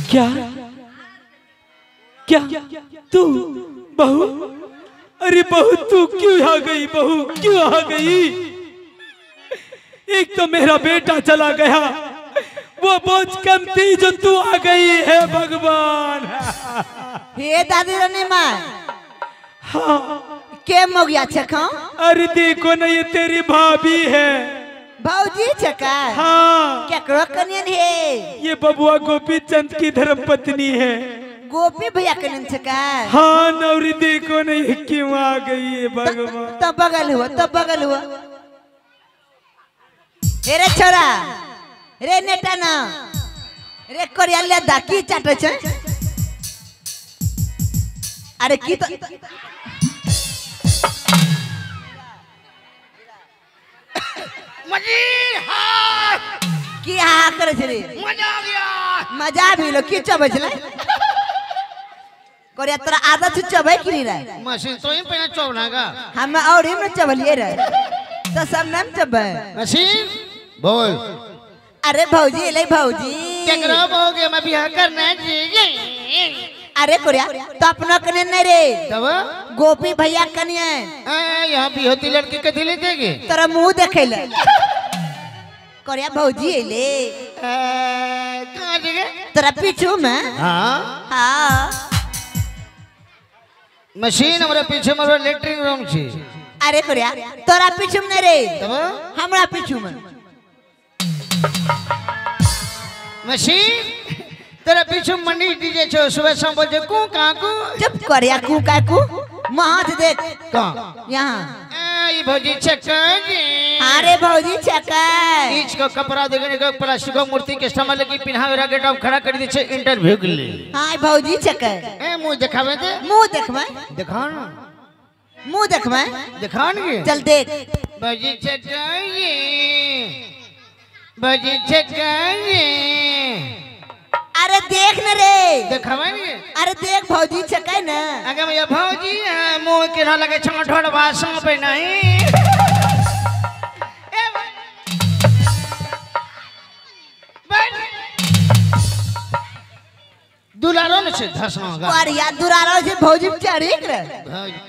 क्या क्या तू बहू? अरे बहू तू क्यों आ गई? बहू क्यों आ गई? एक तो मेरा बेटा चला गया, वो बोझ कम थी जो तू आ गई है। भगवान हे दादी रानी माँ। हाँ के मोगिया छका? अरे देखो ना, ये तेरी भाभी है। भाऊजी छका? हाँ। केकरो कनियन है? ये बबुआ गोपी चंद की धर्म पत्नी है। गोपी भैया कनियन छका? हाँ नौरी, देखो ना ये क्यों आ गई है। भगवान तब बगल हुआ, तब बगल हुआ। रे छोरा, रे नेटा ना, रे कोरिया ले दा की चाटे छे? अरे की तो मजी हां की हा करे छे रे? मजा आ गया। मजा भी लो की चबे छले? कोरिया तोरा आदत छ चबे की नहीं रे? मशीन तो ही पहले चबना का। हम और ही में चबलिए रे तो सब नाम चबे। मशीन बोल। अरे भौजी ले भौजी केकरो भौगे मैं बियाह करना जी। अरे कोरिया तो अपना कने नहीं रे, तब गोपी भैया कनिए। यहाँ भी होती लड़की कथी ले देगी? तोरा मुंह देखे ले। कोरिया भौजी ले कहाँ जगह? तोरा पीछू में। हाँ हाँ मशीन हमरा पीछे में लेटरिन रूम छी। अरे कोरिया तोरा पीछू में नहीं रे, तब हमरा पीछू में। मशीन तेरा पीछू मंडी डीजे छो, सुबह शाम बोल जे कू काकू। चुप कोरिया, कू काकू महात देख कहां? यहां ई भौजी छका जी। अरे भौजी छका ईच को कपड़ा देखने को प्लास्टिक को मूर्ति के सामान लगी पिन्हावे रा गेट ऑफ खड़ा कर दे छे इंटरव्यू के लिए। हां भौजी छका। ए मुंह दिखावे दे। मुंह देखबे? दिखाओ ना। मुंह देखबे? दिखाओ न। चल देख। भौजी छका जी, भौजी छका जी। अरे देख न रे। देखावे नी? अरे देख भौजी छकै न। अगे भैया भौजी मुंह के ना लगे छठड़ भाषण पे नहीं। ए दुलारो न छे धसना गा। अरे यार दुलारो छे भौजी चढ़ी रे। भौजी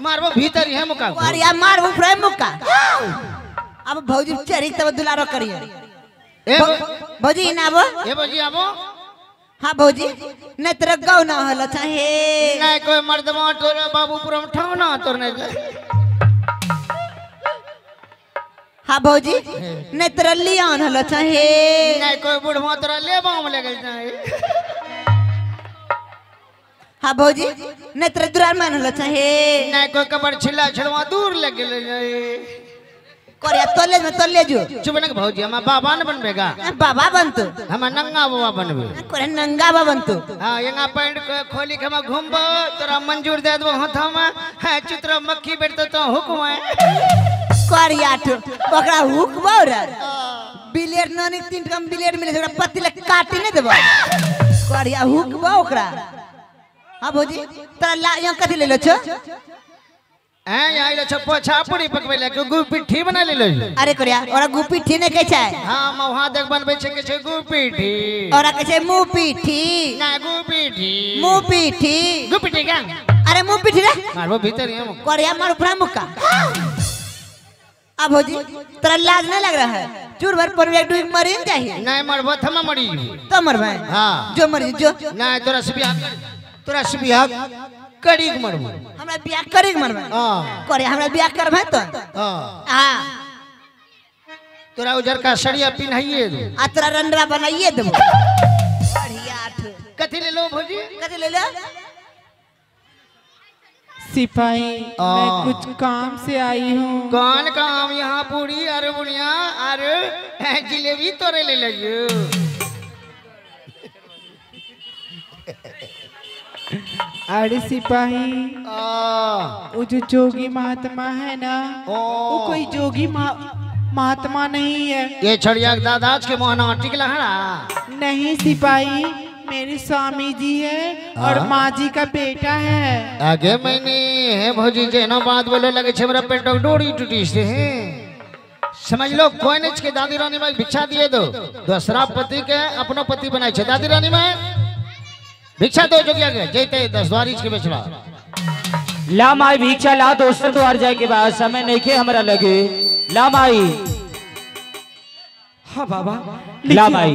मारबो भीतर है मुका। अरे यार मारबो फ्रेम मुका। अब भौजी चढ़ी तब दुलारो करिए। भौजी इन आबो। ए भौजी आबो। हाँ भौजी नहीं तेरा गौ ना होलो चाहे। नहीं कोई मर्दवा तोरे बाबूपुरम ठौना तोरने। हाँ भौजी नहीं तेरा लियान होलो चाहे। नहीं कोई बुढ़वा तोरा लेबा में लगल चाहे। हाँ भौजी नहीं तेरा दुरार मान होलो चाहे। नहीं कोई कबर छिला छड़वा दूर लगल चाहे। कोरिया तोले में तोले जो। चुप न भौजी, हम बाबा न बनबेगा। बाबा बनतो? हम नंगा बाबा बनबे। कोरिया नंगा बाबा बनतो? हां यंगा पैंट खोली के हम घूमबो तोरा मंजूर दे देबो हाथ में। हां चित्र मक्खी बैठतो तो हुक्म है। कोरिया तो ओकरा हुकबो रे। बिलेर नानी तीन कम बिलेर मिले ओकरा पत्ती ले काटी नै देबो। कोरिया हुकबो ओकरा। हां भौजी तोरा ला यहां कथि लेलो छो? हैं यहाँ पोछा पूरी पकवे ले गु पिट्ठी बना ले लो। अरे कोरिया ओरा गु पिट्ठी ने कहै छै। हां हम वहां देख बनबै छै के छै गु पिट्ठी। ओरा कहै छै मुंह पिट्ठी। ना गु पिट्ठी। मुंह पिट्ठी। गु पिट्ठी का? अरे मुंह पिट्ठी रे। मारबो भीतर ही हम। कोरिया मार उपरा मुक्का। अब भौजी तोरा लाज नहीं लग रहा है? चूर भर पर एक डूब मरी चाहिए। नहीं मरबो थमा मरी। तो मरबे? हां जो मरी जो। नहीं तोरा से बियाह, तोरा से बियाह करी के मरबो। हमरा बियाह करी के मरबे? हां करे हमरा बियाह करबे तो। हां हां तोरा उजर का सड़िया पिन्हाइए दे आ तोरा रंडवा बनाइए देबो। बढ़िया कथि ले लो भौजी? कथि ले लो? सिपाही मैं कुछ काम से आई हूँ। कौन काम? यहाँ पूरी अरे बुनिया अरे जिलेबी तोरे ले लो। अरे सिपाही वो जो जोगी महात्मा है ना, वो कोई जोगी महात्मा नहीं है। ये छड़िया दादाज के मोहना टिकला है ना? नहीं सिपाही, मेरे स्वामी जी है और माँ जी का बेटा है। आगे मैंने है भौजी जे ना बात बोले लगे छे मेरा पेट डोरी टूटी से है। समझ लो कोई नहीं के दादी रानी माई भिक्षा दिए दो दूसरा पति के अपनो पति बनाए छे। दादी रानी माई भिक्षा दो जोगिया के जैते 10 द्वारी के बेचला ला माई भिक्षा ला दोसर द्वार जाए के बाद समय नहीं के हमरा लगे ला माई। हाँ बाबा ला माई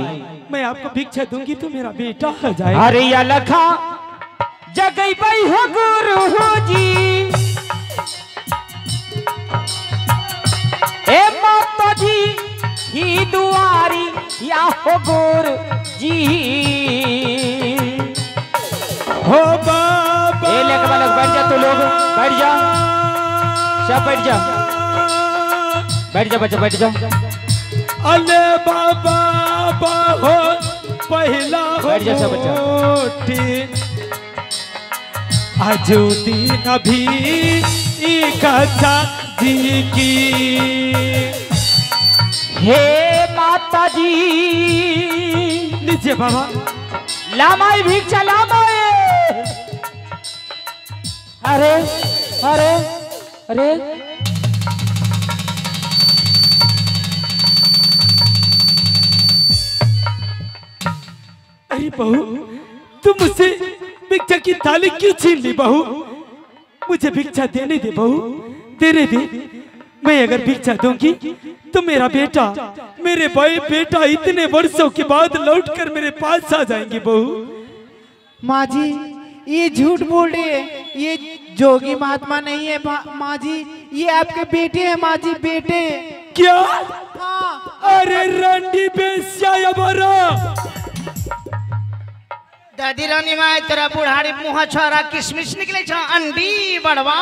मैं आपको भिक्षा दूंगी तो मेरा बेटा हो जाएगा। अरे या लखा जगई बई हो गुरु जी ए माता जी ही दुआरी या हो गुरु जी हो बाबा। ए लेके बालक बैठ जा तू लोग बैठ जा सब बैठ जा बैठ जा बच्चा बैठ जा। अले बाबा हो पहला हो बैठ जा सब बच्चा। अजूती नभी कथा जी की हे माता जी लीजिए बाबा लामाई भिक्षा लामाई। अरे अरे अरे अरे बहू तुम मुझसे भिक्षा की थाली क्यों छीन ली बहू? मुझे भिक्षा देने दे बहू देने दे। मैं अगर भिक्षा दूंगी तो मेरा बेटा मेरे भाई बेटा इतने वर्षों के बाद लौटकर मेरे पास आ जाएंगे बहू। माँ जी ये झूठ बोल रही है, ये जोगी महात्मा नहीं है माँ जी, ये आपके बेटे हैं माँ जी बेटे। क्या? हाँ। अरे रंडी बेस्या दादी रानी माय तेरा बुढ़ारी मुँह छोरा किशमिश निकले छो अंडी बड़वा।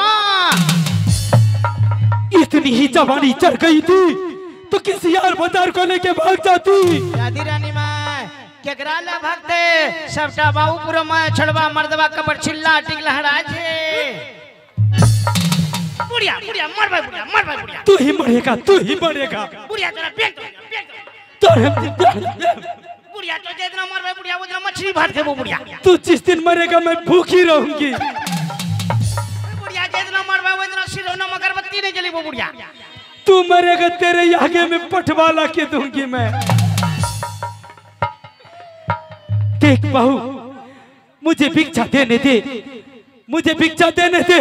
इतनी ही जवानी चढ़ गई थी तो किसी यार बाजार को लेके भाग जाती। दादी रानी माय केकरा ला भागते सबटा बाबू पूरा माय छड़वा मर्दवा कबर छिल्ला टिकला हरा छे। बुढ़िया बुढ़िया मर भाई बुढ़िया मर भाई बुढ़िया तू ही मरेगा तू ही मरेगा बुढ़िया तेरा पेट बुढ़िया तो जितना मर भाई बुढ़िया उतना मछली भात खेबो बुढ़िया। तू जिस दिन मरेगा मैं भूखी रहूंगी। बुढ़िया जितना मर भाई उतना सिरौना अगरबत्ती नहीं जली वो बुढ़िया। तू मरेगा तेरे आगे में पटवा ला के दूंगी मैं। देख बहू मुझे भिक्षा देने दे मुझे भिक्षा देने दे।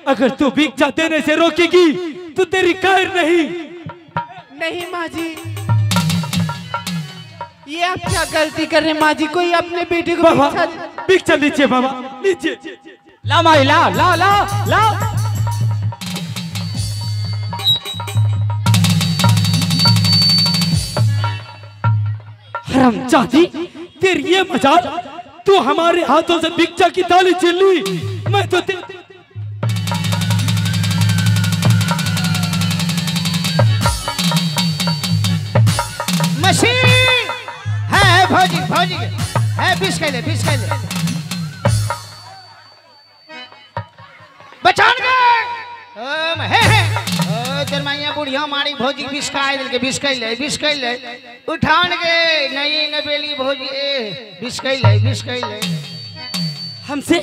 अगर तू भिक्षा देने से रोकेगी तो तेरी खैर नहीं। नहीं माँ जी ये आप क्या गलती कर रहे हैं माँ जी? कोई अपने बेटे को बाबा भिक्षा लीजिए बाबा लीजिए। ला माई ला ला ला ला। हरामजादी तेरी ये मजाल तू हमारे हाथों से भिक्षा की थाली छीन ली। मैं तो मशीन है भौजी भौजी है 20 कैले 20 कैले बचान गए हे हे ओ दरमाइया बुढ़िया मारी भौजी 20 खाए दिल के 20 कैले 20 कैले उठान के नहीं नबेली भौजी 20 कैले 20 कैले। हमसे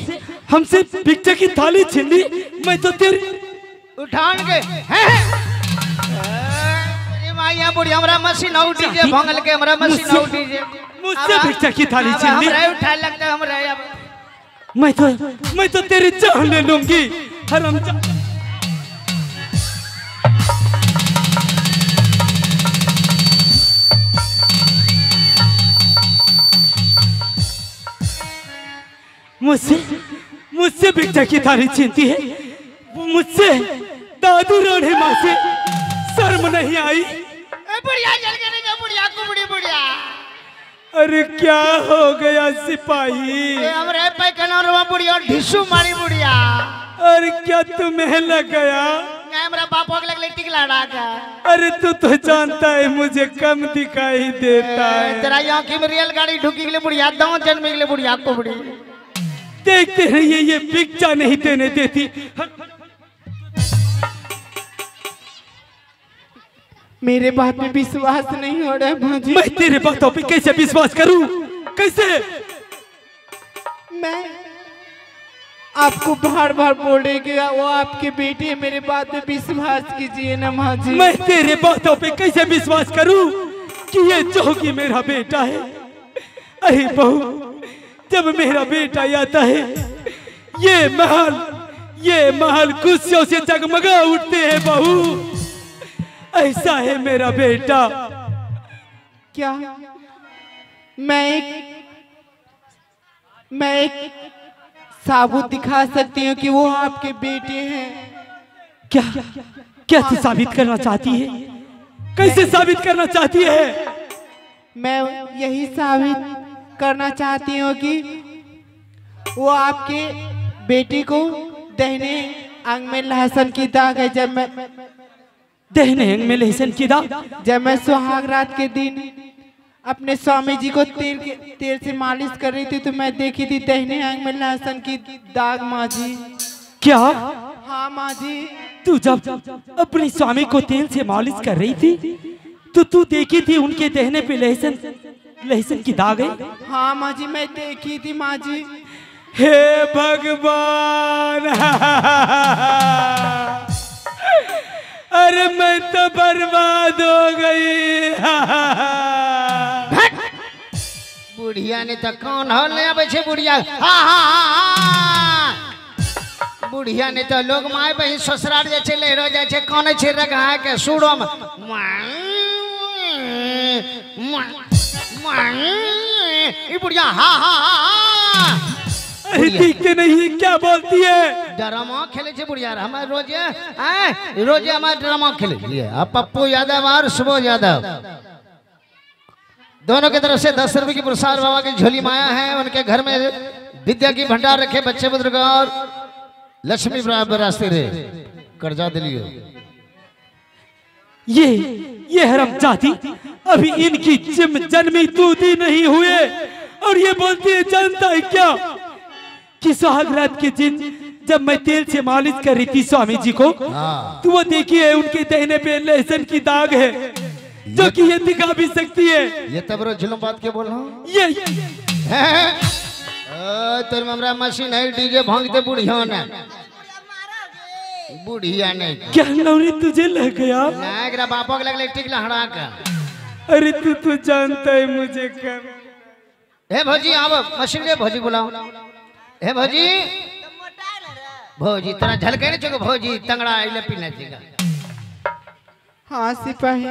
हमसे भिक्षा की थाली छीन ली मैं तो तेरी उठान के हे हे माइया बुढ़िया हमरा मशीन आउ डीजे भंगल के हमरा मशीन आउ डीजे मुझसे भिक्षा की थाली छीन ली। हमरा उठा लगता है हमरा अब मैं तो तेरी जान ले लूंगी हरामजादी। मुझसे मुझसे भिक्षा की थाली छीनती है मुझसे दादू रानी माँ से शर्म नहीं आई। बुढ़िया जल के नहीं बुढ़िया कुबड़ी बुढ़िया। अरे क्या हो गया सिपाही? हमरे पैखाना रोवा बुढ़िया ढिसू मारी बुढ़िया। अरे क्या तुम्हें लग गया? नहीं हमरा बापो के लगले टिकला डाका। अरे तू तो जानता है मुझे कम दिखाई देता है। तेरा आँखी में रियल गाड़ी ढुकी गेले बुढ़िया दांत जन्म गेले बुढ़िया कुबड़ी। देखते रहिए ये भिक्षा नहीं देने देती। मेरे बात में विश्वास नहीं हो रहा है भाजी। मैं तेरे बातों पे कैसे विश्वास करूं? कैसे? मैं आपको बार बार बोले कि वो आपके बेटे हैं, मेरे बात पे विश्वास कीजिए ना माँ जी। मैं तेरे बातों पे कैसे विश्वास करूं कि ये जोगी मेरा बेटा है। अरे बहू, जब मेरा बेटा आता है ये महल खुशियों से जगमगा उठते हैं बहू। ऐसा है मेरा बेटा। क्या मैं एक साबुत दिखा सकती हूँ कि वो आपके बेटे हैं? क्या क्या तू साबित करना चाहती है? कैसे साबित करना चाहती है? मैं यही साबित करना चाहती हूँ कि वो आपके बेटे को दहने अंग में लहसुन की दाग है। जब मैं दहने अंग में लहसुन की दाग, जब मैं सुहाग रात के दिन अपने स्वामी जी को तेल से मालिश कर रही थी तो मैं देखी थी दहने अंग में लहसुन की दाग माँ जी। क्या? हाँ माँ जी। तू जब अपने स्वामी को तेल से मालिश कर रही थी तो तू देखी थी उनके दहने पे लहसुन की दाग है? हाँ माँ जी, मैं देखी थी माँ जी। हे भगवान, अरे मैं तो बर्बाद हो गई। बुढ़िया ने तो कौन हल नहीं आवे छे बुढ़िया। हाँ हाँ हाँ, बुढ़िया ने तो लोग my बहिन ससुराल जाय छे, लहरो जाय छे, काने छे रखा के सुरो में ई बुढ़िया। हाँ हाँ हाँ, अरे देखते नहीं क्या बोलती है। ड्रामा खेले छे बुढ़िया। हमारे रोजे रोजे हमारे ड्रामा खेले। पप्पू यादव और सुबोध यादव दोनों की तरफ से 10 रुपए की पुरस्कार बाबा की झोली माया है। उनके घर में विद्या की भंडार रखे, बच्चे बुजुर्ग और लक्ष्मी बरासते रहे। कर्जा दिलियो ये हरम जाति, अभी इनकी जिम जन्मी तूती नहीं हुए और ये बोलती है जानता है क्या कि सुहाग रात के दिन जब मैं तेल से मालिश कर रही थी स्वामी जी को, तो वो देखिए उनके दहने पे लहसुन की दाग है, जो कि ये दिखा भी सकती है। ये तब रोज जुलम बात के बोल रहा हूँ। ये तेरे हमरा मशीन है डीजे भांगते बुढ़िया ने, बुढ़िया ने क्या नौरी तुझे लग गया? ना एकरा बापो के लगले टिक लहड़ा के। अरे तू तो जानता है मुझे कम। हे भौजी आव, मशीन के भौजी बुलाओ। हे भौजी, भौजी तोरा झलके ने छो भौजी तंगड़ा आइले पीने छे। हाँ सिपाही।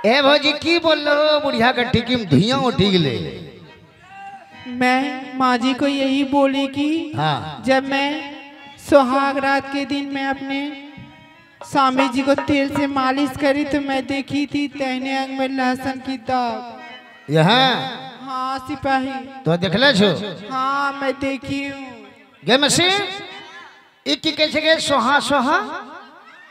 ए भौजी की बोल बुढ़िया के टिकी में धुइया उठी गेले। मैं माँ जी को यही बोली कि हाँ, जब मैं सुहाग रात के दिन मैं अपने स्वामी जी को तेल से मालिश करी तो मैं देखी थी दहने अंग में लहसुन की दाग। यहाँ? हाँ सिपाही। तो देखले छो? हाँ मैं देखी हूँ। गे मशीन ई की कहै छै गे सोहा सोहा?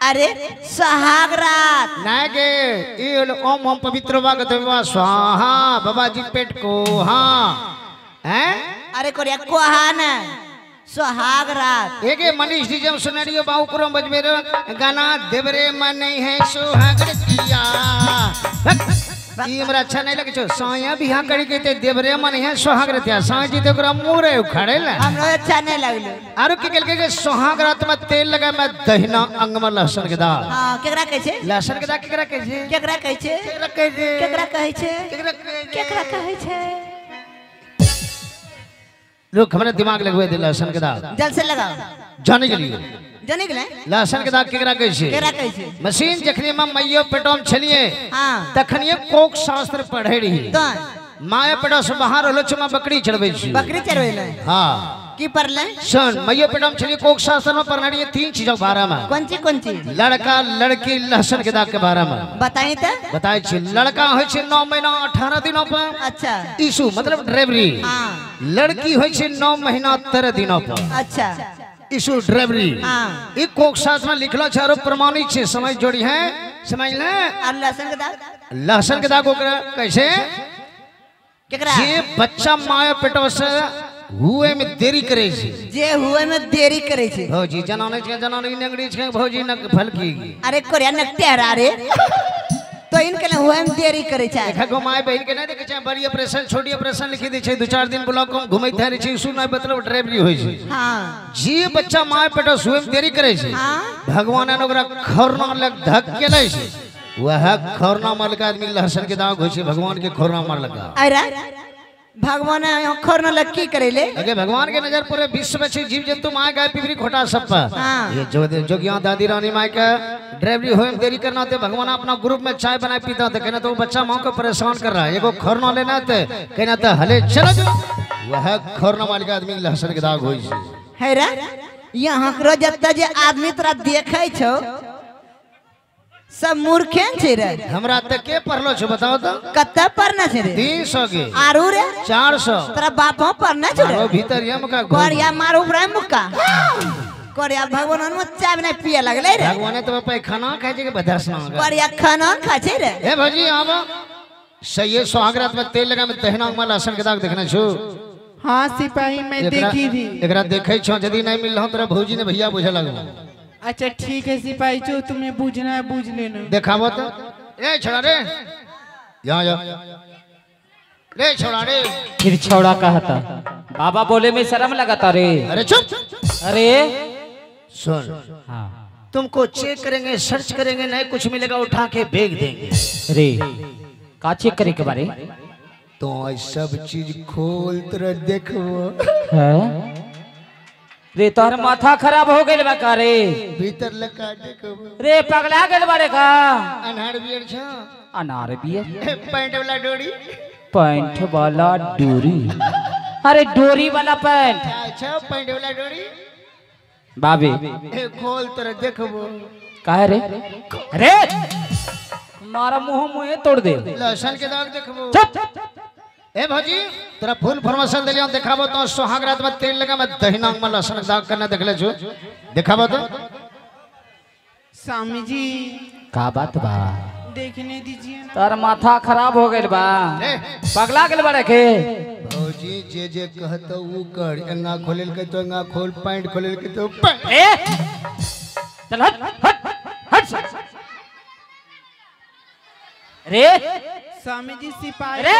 अरे सुहाग रात ना गे, ई होलो ओम ओम पवित्र वागतवा स्वाहा बाबा जी पेट को। हाँ हैं? अरे कोरिया कोहा ना सुहाग रात। एगे मनीष जी जब सुनरियो बाबू कुरम बजबे रे गाना देवरे मन नहीं है सुहाग रतिया। ई हमरा अच्छा नहीं लगे छो। साया बियाह करी के ते देवरे मन है सुहाग रतिया। साया जी तो ओकरा मुंह रे उखाड़े ला। हमरा अच्छा नहीं लगलो। आरो की कहलके के सुहाग रात में तेल लगा में दहिना अंग में लहसुन के दाग। हां केकरा कहै छै? लहसुन के दाग केकरा कहै छै? केकरा कहै छै? केकरा कहै छै? केकरा कहै छै? केकरा कहै छै? लोग हमरा दिमाग लगवे दे लहसुन के दाग। जल से लगाओ। जाने के लिए जाने गेलै? लहसुन के दाग केकरा कहै छै? केकरा कहै छै? मशीन जखनी हम मैयो पेटो में छलिए, हां, तखनिए कोक शास्त्र पढ़े रही। माया पेटो से बाहर होलो छमा बकरी चढ़बै छी। बकरी चढ़बै ले? हां। की पढ़ले? सुन, मैयो पेटो में छलिए कोक शास्त्र में पढ़ने रही 3 चीज के बारे में। कौन चीज कौन चीज? लड़का लड़की लहसुन के दाग के बारे में। बताई त? बताई छी। लड़का होय छै 9 महीना 18 दिनों पर। अच्छा। ईसु मतलब ड्राइवरी। हां। लड़की होय छै 9 महीना 13 दिनों पर। अच्छा। ईसु ड्राइवरी। हां। ई कोक शास्त्र में लिखलो छै आरो प्रमाणित छै। समझ जोड़ी है, समझ ले? और लहसुन के दाग? लहसुन के दाग ओकरा कैसे? केकरा? जे बच्चा माया पेटो से हुए में देरी करे छै। जे हुए में देरी करे छै। भौजी जनाने छै, जनाने नेंगड़ी छै भौजी न फलकी। अरे कोरिया नकटे हरा रे। तो इनके ले हुए में देरी करे छै। देखा गो my बहन के नहीं देखे छै, बड़ी ऑपरेशन छोटी ऑपरेशन लिखी दे छै, 2-4 दिन ब्लॉक में घुमैत रहै छै, सुन नहीं मतलब ड्राइवरी होय छै। हां जे बच्चा my पेट सुए में देरी करे छै, भगवान ने ओकरा खरना लग धक के लै छै, वह खरना मारलक आदमी लहसुन के दाग होय छै, भगवान के खरना मारलक। अरे भगवान खरना लग की करेले? अगे भगवान के नजर पूरे विश्व में जीव जंतु my guy पिपरी खोटा सब पर। ये जो जोगिया दादी रानी my के ड्राइवरी होए में देरी करना होते, भगवान अपना ग्रुप में चाय बनाए पीता होते, कहना तो वो बच्चा माँ को परेशान कर रहा है, एगो खरना लेना थे, कहना तो हले चलो जो, वह खरना मालिक आदमी लहसुन के दाग होई छै। है रे यहाँ करो जत्ता जे आदमी तोरा देखै छौ सब मूर्खे छै रे। हमरा त के पढ़लो छौ बताओ तो? कत्ते पढ़ना छै रे? 300 के। आरू रे 400। तोरा बापो पढ़ना छौ रे? मारो भीतर यम का कोरिया मारो उपरा मुक्का कोरिया भगवान में चाय नहीं पिए लगले रे। भगवान तो पैखाना खाय छै के बदसना कोरिया खाना खाय छै रे। ए भौजी आब सही सुहागरात में तेल लगा में दहिना में लहसुन के दाग देखने छौ? हां सिपाही मैं देखी थी। एकरा देखै छौ यदि नहीं मिलल तोरा भौजी ने भैया बुझे लगलो। अच्छा ठीक है सिपाही, जो तुम्हें बूझना है बूझ लेना। देखावो तो। ए छोड़ा रे यहाँ जा रे छोड़ा रे। फिर छोड़ा कहता बाबा बोले में शर्म लगाता रे। अरे चुप। अरे सुन, हाँ तुमको चेक करेंगे सर्च करेंगे नहीं कुछ मिलेगा उठा के फेंक देंगे। रे का चेक करे के बारे? तो सब चीज खोल तेरा देखो रे तोहर माथा खराब हो गइल बा का रे? भीतर लगा देखो रे पगला गइल बारे का? अनार बियर छ। अनार बियर पैंट वाला डोरी। पैंट वाला डोरी? अरे डोरी वाला पैंट। अच्छा पैंट वाला डोरी बाबे खोल तेरा देखो। काहे रे? रे मारा मुंह मुंह तोड़ दे। लहसुन के दाग देखबो। चुप। ए भौजी तोरा फुल फॉर्मेशन देलियो देखाबो तो सुहाग रात में तेल लगा में दहिना में लहसुन के दाग करना देखले छु देखाबो तो। स्वामी जी का बात बा? देखने दीजिए ना। तार माथा खराब हो गइल बा, पगला गेल बा के। भौजी जे जे कहतो उ कर, एंगा खोलेल के तो एंगा खोल, पैंट खोलेल के तो पैंट। ए चल हट हट हट रे। स्वामी जी सिपाही रे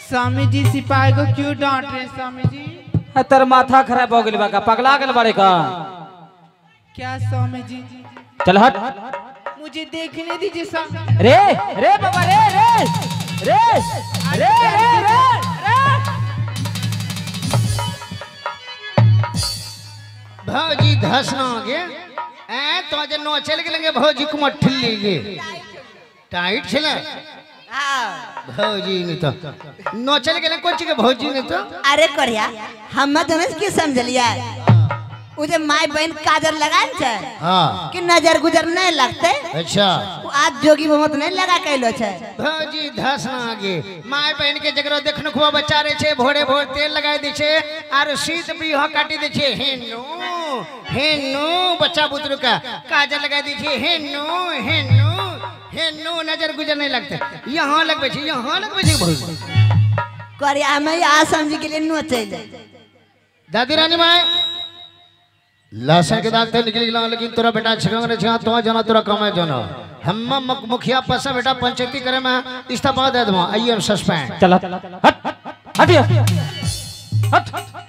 स्वामी जी सिपाही को क्यों डांट रहे हैं स्वामी जी? तर माथा खराब हो गइल बा का, पगला गेल बारे का क्या? स्वामी जी चल हट, मुझे देखने दीजिए स्वामी। रे रे बाबा रे रे रे रे रे रे रे। भौजी धसना गे ए तो जे नो चल गेलेंगे भौजी कुमार ठिल्ली गे टाइट छले। हां भौजी ने तो नो चल गेले कोन चीज के भौजी ने तो। अरे करिया हम दोनों की समझलिया उ जे my बहन काजर लगान छै। हां कि नजर गुजर नहीं लगते। अच्छा उ आज जोगी मोहम्मद नहीं लगा कैलो छै। भौजी धसना गे my बहन के जकरो देखन खुआ बच्चा रे छै भोरे भोर तेल लगाय दे छै आर शीत बिह काटी दे छै हेनु हेनु बच्चा बुतरू का काजर लगा दे छै हेनु हेनु हेनु नजर गुजर नहीं लगते। यहाँ लगबे छै यहाँ लगबे छै भौजी। करिया हम आ समझ के लिए नो चल। दादी रानी my लहसुन के दाग ते निकल गेलो लेकिन तोरा बेटा छगंग रे छा तो जाना तोरा कमे जाना हम मुखिया पैसा बेटा पंचायती करे में इस्तीफा दे दबो I am suspend. चल हट हट हट।